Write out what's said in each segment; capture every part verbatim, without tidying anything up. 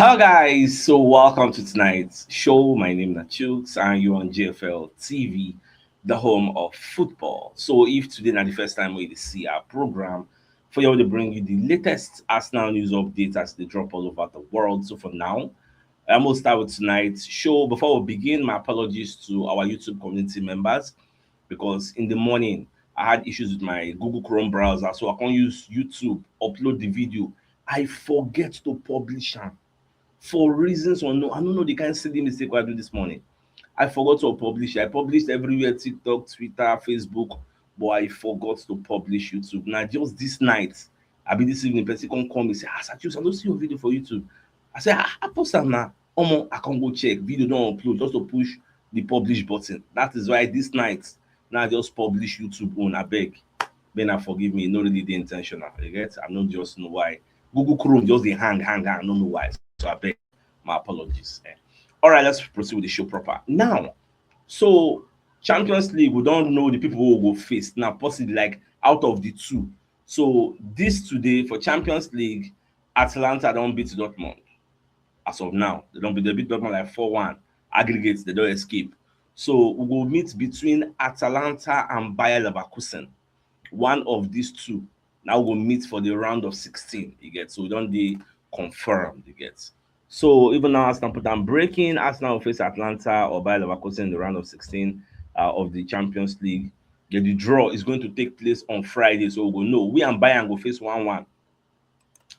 Hello guys, so welcome to tonight's show. My name is Chooks and you're on G F L T V, the home of football. So if today na the first time we see our program, for you to bring you the latest Arsenal news updates as they drop all over the world. So for now, I'm gonna start with tonight's show. Before we begin, my apologies to our YouTube community members because in the morning I had issues with my Google Chrome browser, so I can't use YouTube, upload the video. I forget to publish them for reasons unknown. I don't know the kind of silly mistake I do this morning. I forgot to publish. I published everywhere, TikTok, Twitter, Facebook, but I forgot to publish YouTube. Now, just this night, I be this evening, person come call me, say, "Ah, Sir Chooks, I don't see your video for YouTube." I say, "Ah, I post am now." Omo, I can't go check. Video don't upload, just to push the publish button. That is why this night, now I just publish YouTube own, I beg. May na forgive me, no really the intentional. You get? I don't just know why. Google Chrome just dey hang, hang, hang. I don't know why. So I beg my apologies. Eh. All right, let's proceed with the show proper. Now, so Champions League, we don't know the people who will face. Now, possibly like out of the two. So this today for Champions League, Atalanta don't beat Dortmund. As of now, they don't beat, they beat Dortmund like four one. Aggregates, they don't escape. So we will meet between Atalanta and Bayer Leverkusen. One of these two now will meet for the round of sixteen. You get? So we don't be confirmed. You get? So even now, Arsenal put down breaking. Arsenal will face Atalanta or Bayer Leverkusen in the round of sixteen uh, of the Champions League. The, the draw is going to take place on Friday, so we'll know. We and Bayern go face one one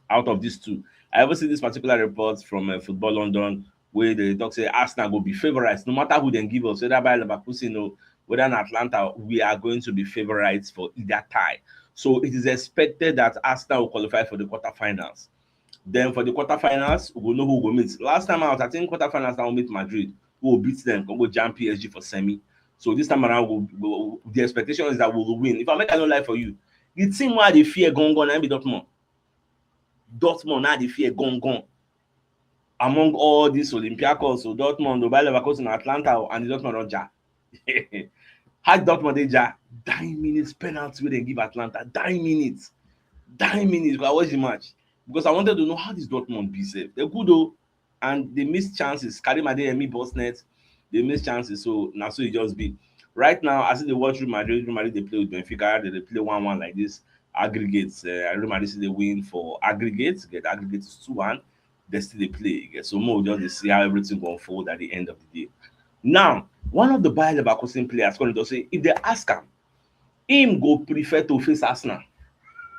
out of these two. I ever see this particular report from uh, Football London where they talk say Arsenal go be favorites no matter who they give us, whether Bayer Leverkusen or whether in Atlanta, we are going to be favorites for either tie. So it is expected that Arsenal will qualify for the quarterfinals. Then for the quarterfinals, we will know who will meet. Last time out, I think quarterfinals now will meet Madrid, who will beat them, can go jam P S G for semi. So this time around, we'll, we'll, the expectation is that we will win. If I make I no lie for you, the team where they fear gone gone and be Dortmund. Dortmund now they fear gone gone. Among all these Olympiacos, so Dortmund, Bayer Leverkusen, Atlanta, and the Dortmund Roger. How Dortmund they ja? Dying minutes penalty where they give Atlanta. Dying minutes. Dying minutes. I watch the match because I wanted to know how this Dortmund be safe. They're good though, and they miss chances. Karim Adeyemi bust net. They miss chances. So now so it just be. Right now, I see the watch Real Madrid. Real Madrid they play with Benfica. They, they play one one like this. Aggregates. Uh, Real Madrid see the win for aggregates. Get aggregates two one. They still they play. Get so more just to see how everything go unfold at the end of the day. Now, one of the Bayer Leverkusen players going to say if they ask him, him go prefer to face Arsenal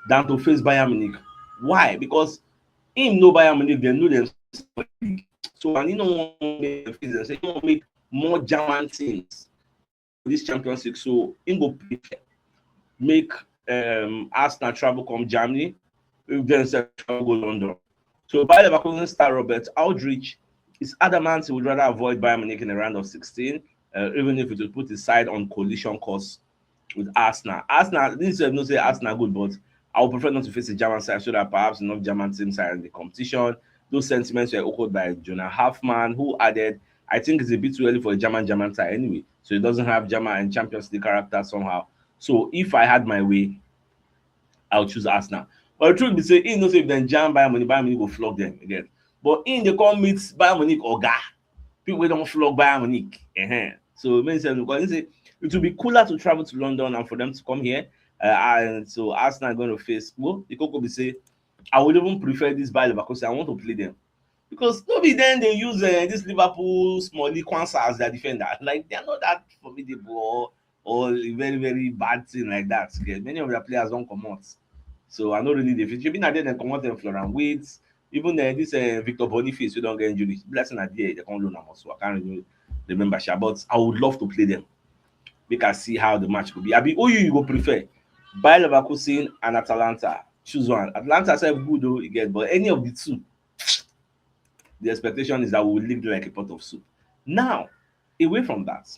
than to face Bayern Munich. Why? Because him know Bayern Munich, they know them. So and he no want make them face them. So he want make more German teams for this Champions League. So him go prefer make um, Arsenal travel come Germany, if then sef travel go London. So Bayer Leverkusen star Robert Aldrich is adamant he would rather avoid Bayern Munich in the round of sixteen, uh, even if it would put his side on collision course with Arsenal. Arsenal, this is not say Arsenal good, but I would prefer not to face a German side so that perhaps enough German teams are in the competition. Those sentiments were echoed by Jonah Hoffman, who added, "I think it's a bit too early for a German German tie anyway. So it doesn't have German and Champions League character somehow. So if I had my way, I would choose Arsenal." But the truth be say, he knows if they jam Bayern Munich, Bayern Munich go flog them again. But in the come meet Bayern Munich oga, people wey don flog Bayern Munich. Uh-huh. So many sense because he say it will be cooler to travel to London and for them to come here. Uh, and so Arsenal are going to face. Well, the Coco be say, "I would even prefer this Bayer Leverkusen. I want to play them." Because no be then they use uh, this Liverpool Smolly Kwanzaa as their defender. Like they are not that formidable or, or a very, very bad thing like that. Okay? Many of their players don't come out. So I don't really the future. Been there then come out and Florian Wirtz, even uh, this uh, Victor Boniface, who don't get injury. Blessing at the they can't loan him, so I can't really remember. Sha, but I would love to play them. We can see how the match could be. I be who you, you go prefer? Bayer Leverkusen and Atalanta. Choose one. Atalanta sef good though, you get, but any of the two, the expectation is that we will lick like a pot of soup. Now, away from that,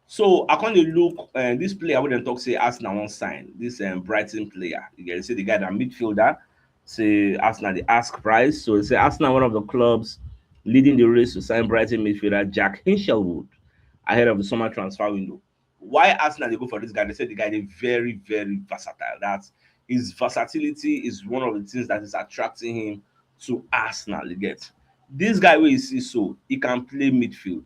so I can't look uh, this player wey dem talk say Arsenal wan sign, this um, Brighton player. You get say the guy that midfielder, say Arsenal the ask price. So they say Arsenal one of the clubs leading the race to sign Brighton midfielder Jack Hinchelwood ahead of the summer transfer window. Why Arsenal they go for this guy? They say the guy is very, very versatile. That his versatility is one of the things that is attracting him to Arsenal, you get. This guy wey you see so, he can play midfield,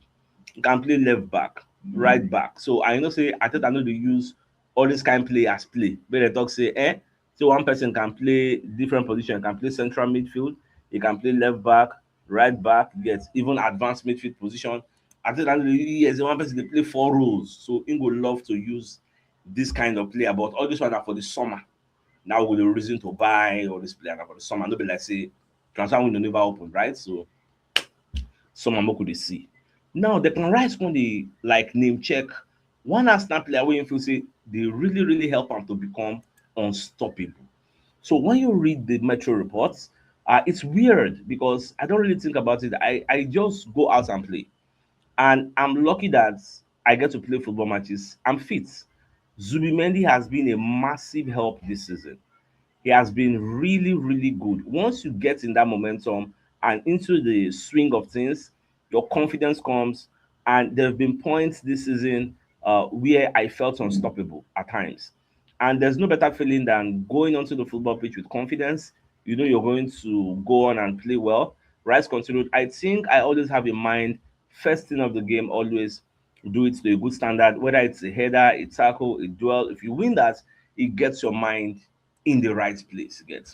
he can play left back, right back. So I know say Arteta no dey use all this kind players play. But they talk say, eh, so one person can play different position, can play central midfield, he can play left back, right back, get even advanced midfield position. Arteta no dey, yes, one person dey play four roles. So he go love to use this kind of player, but all this one are for the summer. Now we go dey reason to buy all this player na for the summer. No be like say transfer window never open, right? So summer make we dey see. Now Declan Rice come dey like name check one Arsenal player wey him feel say dey really, really help am to become unstoppable. So when you read the Metro reports, uh, it's weird because I don't really think about it. I, I just go out and play. And I'm lucky that I get to play football matches. I'm fit. Zubimendi has been a massive help this season. He has been really, really good. Once you get in that momentum and into the swing of things, your confidence comes. And there have been points this season uh, where I felt unstoppable at times. And there's no better feeling than going onto the football pitch with confidence. You know you're going to go on and play well. Rice continued, I think I always have in mind first thing of the game, always do it to a good standard, whether it's a header, a tackle, a duel. If you win that, it gets your mind in the right place. You get.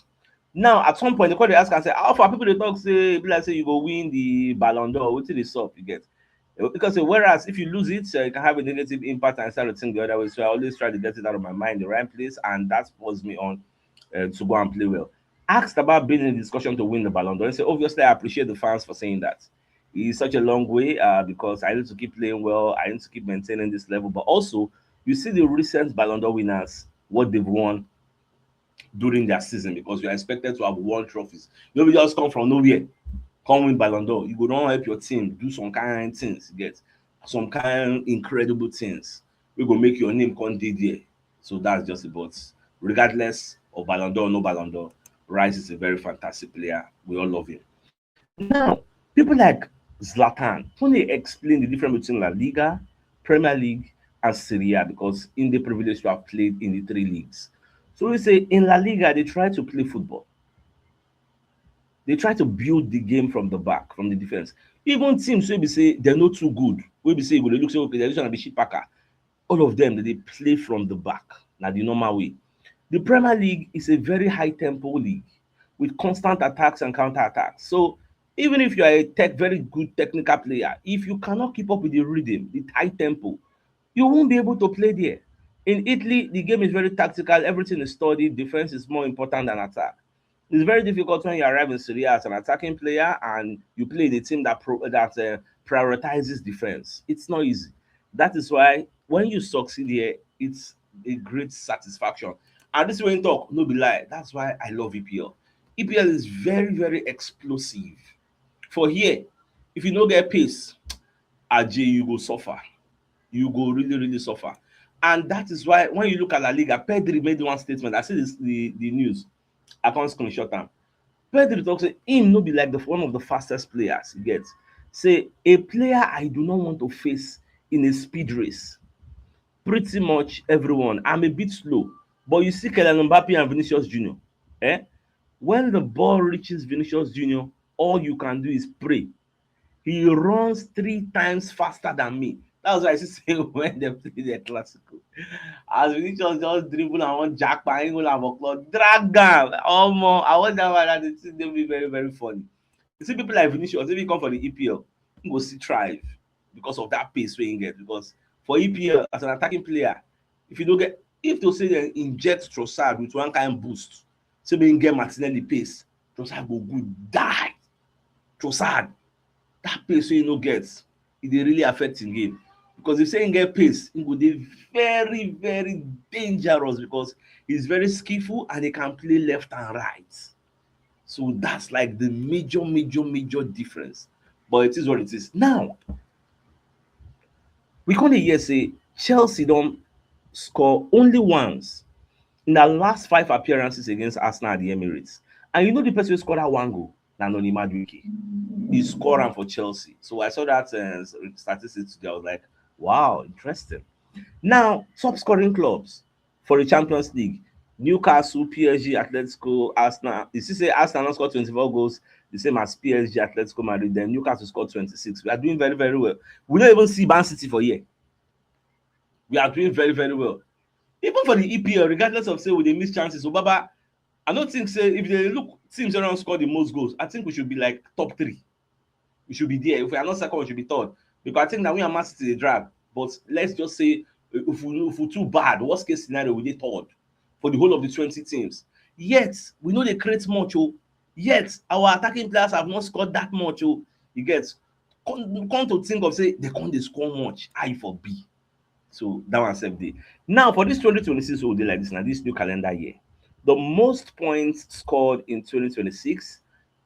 Now, at some point, they call the ask and say, how far people they talk say, be like say you go win the Ballon d'Or, what did they solve? You get. Because uh, whereas if you lose it, uh, it can have a negative impact and start to think the other way. So I always try to get it out of my mind, the right place, and that spurs me on uh, to go and play well. Asked about being in discussion to win the Ballon d'Or, he said, obviously, I appreciate the fans for saying that. It's such a long way uh, because I need to keep playing well. I need to keep maintaining this level. But also, you see the recent Ballon d'Or winners, what they've won during their season, because you are expected to have won trophies. You don't just come from nowhere, come win Ballon d'Or. You go don help your team do some kind things, you get some kind incredible things. We go make your name come dey there. So that's just it. But regardless of Ballon d'Or or no Ballon d'Or, Rice is a very fantastic player. We all love him. Now, people like Zlatan, when they explain the difference between La Liga, Premier League, and Serie A, because in the privilege to have played in the three leagues. So we say in La Liga, they try to play football. They try to build the game from the back, from the defense. Even teams wey be say they're not too good, wey be say you go dey look say, okay, they're just gonna be shit packer. All of them, they play from the back. Now the normal way. The Premier League is a very high tempo league with constant attacks and counter attacks. So even if you are a tech, very good technical player, if you cannot keep up with the rhythm, the high tempo, you won't be able to play there. In Italy, the game is very tactical. Everything is studied. Defense is more important than attack. It's very difficult when you arrive in Serie A as an attacking player and you play in a team that pro, that uh, prioritizes defense. It's not easy. That is why when you succeed here, it's a great satisfaction. And this way in talk, no be lie. That's why I love E P L. E P L is very, very explosive. For here, if you no get pace, Ajay, you go suffer. You go really, really suffer. And that is why when you look at La Liga, Pedri made one statement. I see this the, the news. I can't screenshot them. Pedri talks say him no be like the one of the fastest players he gets. Say a player I do not want to face in a speed race. Pretty much everyone. I'm a bit slow, but you see Kylian Mbappe and Vinicius Junior. Eh? When the ball reaches Vinicius Junior, all you can do is pray. He runs three times faster than me. That's why I say when they play the Clasico. As Vinicius just dribble and one jackpot, he go have a club. Drag down. Oh, I want that one. That thing dey be very, very funny. You see people like Vinicius, if he come for the E P L, he go see thrive because of that pace wey he get. Because for E P L, as an attacking player, if you don't get, if to say they inject Trossard with one kind boost, so we get Martinelli pace, Trossard go good die. Trossard, that pace wey you no get, it dey really affect him game. Because if say he get pace, he go dey very, very dangerous because he's very skillful and he can play left and right. So that's like the major, major, major difference. But it is what it is. Now, we come dey hear say Chelsea don score only once in their last five appearances against Arsenal at the Emirates. And you know the person who scored that one goal? Na Noni Madueke. He scored am for Chelsea. So I saw that uh, statistics today. I was like, wow, interesting. Now, top scoring clubs for the Champions League. Newcastle, P S G, Atletico, Arsenal. You see say Arsenal don score twenty-four goals, the same as P S G, Atletico Madrid. Then Newcastle scored twenty-six. We are doing very, very well. We don't even see Man City for here. We are doing very, very well. Even for the E P L, regardless of say we dey miss chances, so Baba, I don't think say if they look teams wey don score the most goals, I think we should be like top three. We should be there. If we are not second, we should be third. Because I think that we are Man City dey drag. But let's just say if we, if we too bad, worst case scenario, we dey third for the whole of the twenty teams. Yet we no dey create much o. Yet our attacking players have not scored that much o. You get? Come, come to think of say they come dey score much. How e for be? So that one sef dey. Now for this twenty twenty-six wey we dey like this, na this new calendar year, the most points scored in twenty twenty-six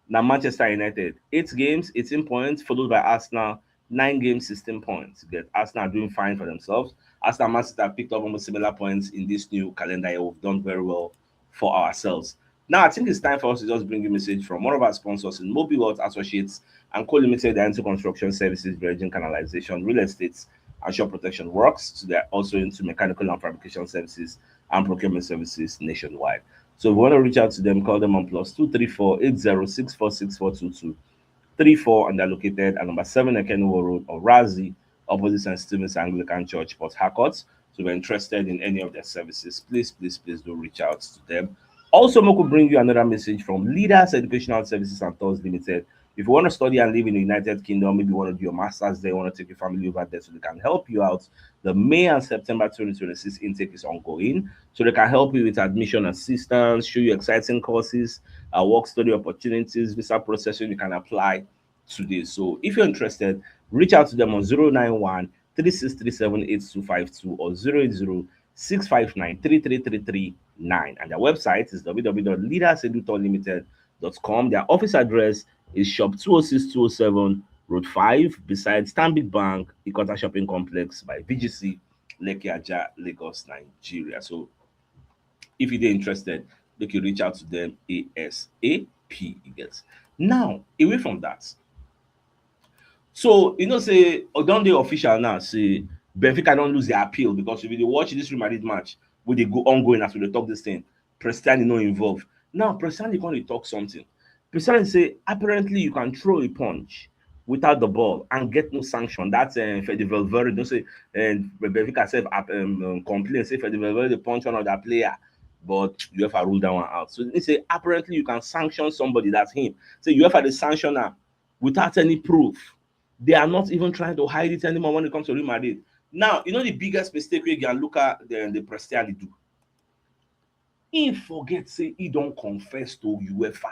na Manchester United, eight games, eighteen points, followed by Arsenal, nine games, sixteen points. Get Arsenal doing fine for themselves. Arsenal and Man City have picked up almost similar points in this new calendar year. We've done very well for ourselves. Now, I think it's time for us to just bring a message from one of our sponsors in Mobi Wealth Associates and Co Limited, into construction services, dredging, canalization, real estate, and shore protection works. So they're also into mechanical and fabrication services and procurement services nationwide. So if you want to reach out to them, call them on plus two three four eight zero six four six four two two three four, and they're located at number seven Ekenuo Road, Orazi, opposite Saint Stephen's Anglican Church, Port Harcourt. So if you're interested in any of their services, please, please, please do reach out to them. Also, make we bring you another message from Leaders Educational Services and Tours Limited. If you want to study and live in the United Kingdom, maybe you want to do your master's there, you want to take your family over there, so they can help you out. The May and September twenty twenty-six intake is ongoing, so they can help you with admission assistance, show you exciting courses, uh, work study opportunities, visa processing. You can apply today. So if you're interested, reach out to them on zero nine one three six three seven eight two five two or zero eight zero six five nine three three three three nine. And their website is w w w dot leaders edutour limited dot com. Their office address is shop two oh six two oh seven Road five, beside Stanbic Bank, Ikota Shopping Complex by V G C, Lekki Ajah, Lagos, Nigeria. So if you dey interested, make you reach out to them A S A P. You get? Now, away from that, so you know say e don dey official now say Benfica don lose their appeal, because if you dey watch this Real Madrid match wey dey go ongoing as we dey talk this thing, Prestiani no involve. Now Prestiani come dey talk something. Prestiani say apparently you can throw a punch without the ball and get no sanction. That's uh, Fede Valverde. Don't say and Benfica sef um, um, complain say Fede Valverde punch one of their player, but UEFA rule that one out. So he say apparently you can sanction somebody, that's him. Say UEFA dey sanction am without any proof. They are not even trying to hide it anymore when it comes to Real Madrid. Now, you know the biggest mistake wey Gianluca the, the Prestiani do? He forget say he don confess to UEFA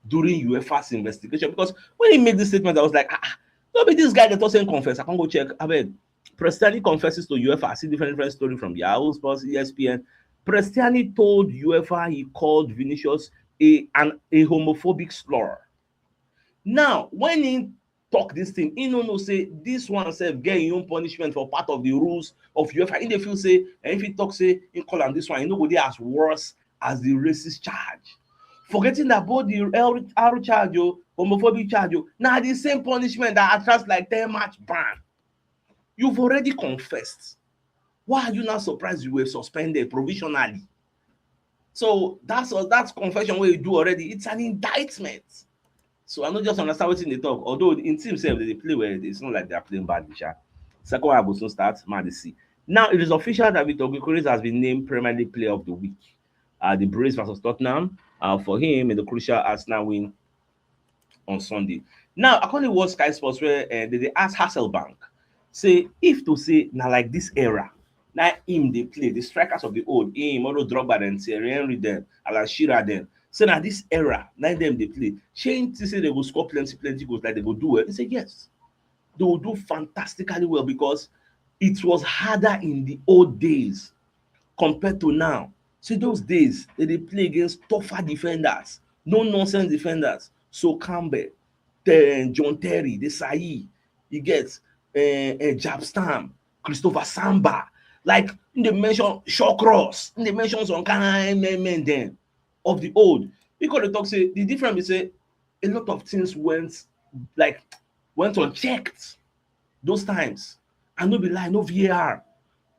during UEFA's investigation, because when he made this statement, I was like, ah, ah, no be this guy that doesn't confess. I can't go check. I mean, Prestiani confesses to UEFA. I see different different story from Yahoo Sports, E S P N. Prestiani told UEFA he called Vinicius a an a homophobic slur. Now, when he talk this thing, he no know say this one sef get him own punishment for part of the rules of UEFA. He dey feel say, and if he talk say he call am this one, he no go dey as worse as the racist charge. Forgetting that both the L R charge o, homophobic charge o, na the same punishment that attract like ten match ban. You've already confessed. Why are you now surprised you were suspended provisionally? So that's uh, that confession wey you do already, it's an indictment. So I no just understand wetin dey talk. Although in team sef, they dey play well, it's not like they are playing badly, sha. Second one, I go soon start, man, dey see. Now it is official that Victor Gyökeres has been named Premier League Player of the Week. Uh, the brace versus Tottenham, uh, for him in the crucial Arsenal win on Sunday. Now, according to what Sky Sports, where uh, they, they ask Hasselbank, say if to say now like this era, now him they play the strikers of the old, him, Oro Drogba, then Thierry Henry, then Alan Shearer, then so now this era, now them they play. Shane to say they go score plenty, plenty goals, like they go do well. He said yes, they will do fantastically well because it was harder in the old days compared to now. See those days, they dey play against tougher defenders, no nonsense defenders. So Campbell, John Terry, Desailly, you get uh, uh, Jab Stam, Christopher Samba. Like in the mention Shawcross, in the mention some kind of men then of the old. Because they talk say the difference is say a lot of things went like went unchecked those times. And no be lie, no V A R.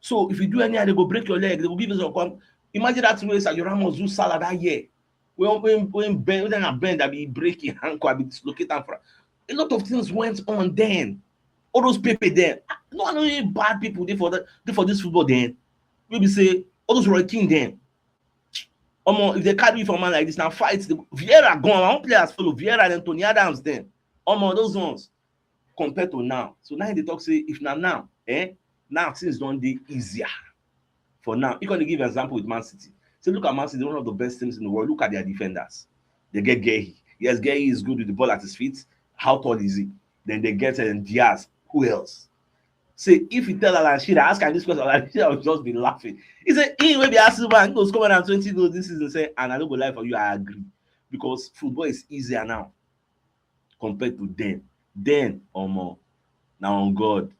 So if you do any, they go break your leg, they go give you some come. Imagine that way Sergio Ramos do Salah that year. When when when Ben when I bend, I be break him ankle, I be dislocate am for. A lot of things went on then. All those people then. No, no, bad people dey for the dey for this football then. We be say all those Roy Keane then. Omo, if they carry you for man like this now, fight. The, Vieira gone. Our own players follow Vieira and Tony Adams then. Omo, those ones compared to now. So now they talk say if na now, eh, now things don dey easier. For now, you gonna give example with Man City. So look at Man City, one of the best teams in the world. Look at their defenders. They get Guehi. Yes, Guehi is good with the ball at his feet. How tall is he? Then they get uh, Diaz. Who else? Say if you tell Alan Shearer, ask him this question, Alan Shearer will just be laughing. He said he will be asking man goals, score more than twenty goals this season. Say, and I don't go lie for you, I agree. Because football is easier now compared to then. Then, omo, now on God.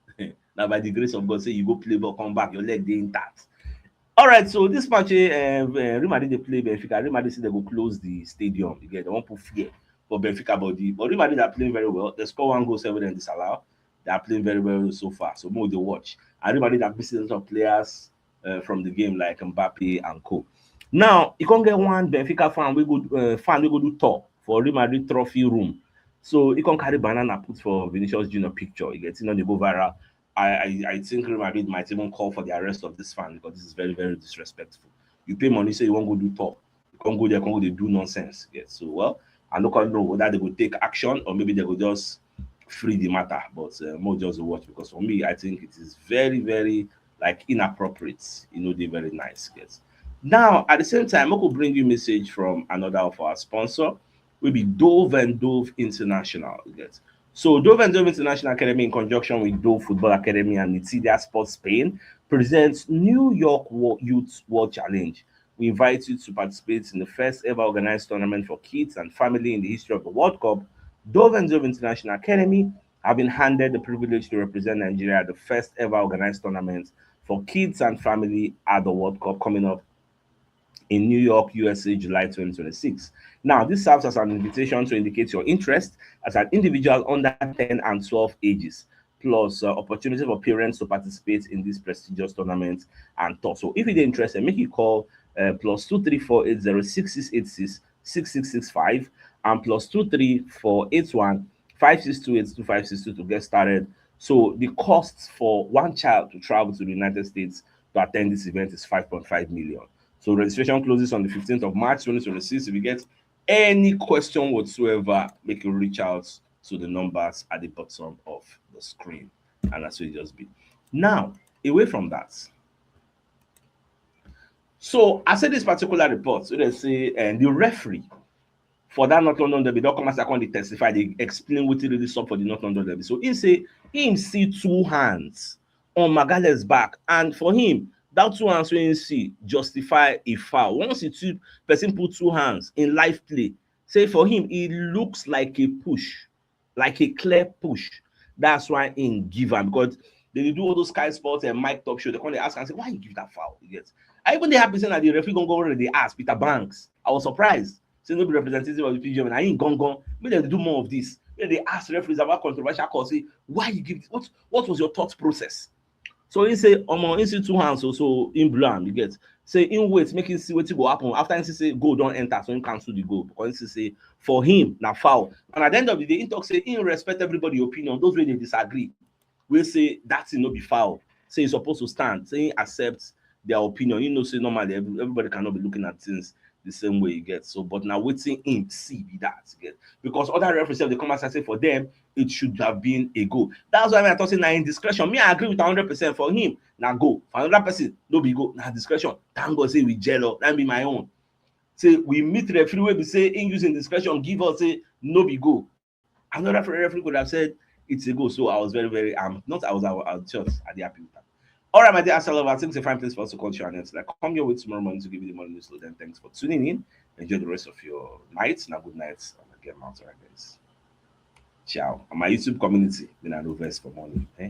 Now by the grace of God, say you go play ball, come back, your leg dey intact. All right, so this match, eh, uh, Real Madrid dey play Benfica. Real Madrid say they go close the stadium again. They won't put fear for Benfica body. But Real Madrid are playing very well. They score one goal, seven and disallow. They are playing very well so far. So more they watch. And Real Madrid have missing a lot of players uh, from the game like Mbappe and co. Now, you can get one Benfica fan we go uh, fan we go do tour for Real Madrid trophy room. So you can carry banana put for Vinicius Junior picture. You get it on the go viral. I, I, I think Real Madrid might even call for the arrest of this fan because this is very, very disrespectful. You pay money, say you won't go do tour. You can't go there, can't go they do nonsense. Yes. So well, I don't quite know whether they go take action or maybe they go just free the matter. But uh, more just watch because for me, I think it is very, very like inappropriate. You know, they're very nice. Yes. Now, at the same time, I could bring you a message from another of our sponsor, will be Dove and Dove International. Yes. So Dove and Dove International Academy, in conjunction with Dove Football Academy and Nitidia Sports Spain, presents New York Wo- Youth World Challenge. We invite you to participate in the first ever organized tournament for kids and family in the history of the World Cup. Dove and Dove International Academy have been handed the privilege to represent Nigeria at the first ever organized tournament for kids and family at the World Cup coming up in New York, U S A, July twenty twenty-six. Now, this serves as an invitation to indicate your interest as an individual under ten and twelve ages, plus uh, opportunity for parents to participate in this prestigious tournament and tour. So, if you're interested, make you call uh, plus two three four eight zero six six eight six six six six five and plus two three four eight one five six two eight two five six two to get started. So, the costs for one child to travel to the United States to attend this event is five point five million. So registration closes on the fifteenth of March twenty twenty-six. If you get any question whatsoever, make you reach out to the numbers at the bottom of the screen. And that's what it just be. Now, away from that. So I said this particular report, so they say and the referee for that North London derby, don't come as I come dey testify, they explain what really stop for the North London derby. So he say him see two hands on Magalhaes back, and for him, that two hands wey he see justify a foul. Once he two person put two hands in live play, say for him, it looks like a push, like a clear push. That's why he give am because they dey do all those Sky Sports and Mike Talk Show. They come dey ask and say, why you give that foul? You get? I even dey happy say that the referee gone go already ask Peter Banks. I was surprised. Say no be representative of the P G M. And he gone gone. Make them do more of this. Make they ask referees about controversial calls. Say why you give this? What what was your thought process? So he say, omo, he see two hands, so so in blue am, you get. Say in wait, make him see what go happen. After he see say goal don't enter, so he cancel the goal. Because he say for him, na foul. And at the end of the day, he talk say he respect everybody opinion. Those wey dey disagree, wey say that thing no be foul. Say he supposed to stand. Say he accepts their opinion. You know, say normally every, everybody cannot be looking at things the same way you get. So, but now waiting in see be that you get because other referees they come as I say for them, it should have been a goal. That's why I talk say na in discretion. Me, I agree with hundred percent for him. Now go for another person, no be go. Now discretion. Thank God say we jello. That be my own. Say we meet referee wey be say in using discretion, give us say no be go. Another referee, referee could have said it's a goal. So I was very, very um not I was I was just at the happy with that. All right, my dear Arsenal, I think it's a fine place for us to cut your nets. Like come your way tomorrow morning to give you the morning news. So then thanks for tuning in. Enjoy the rest of your night. Now good night. And again, Mount guys. Ciao. And my YouTube community, then I know verse for morning. Eh?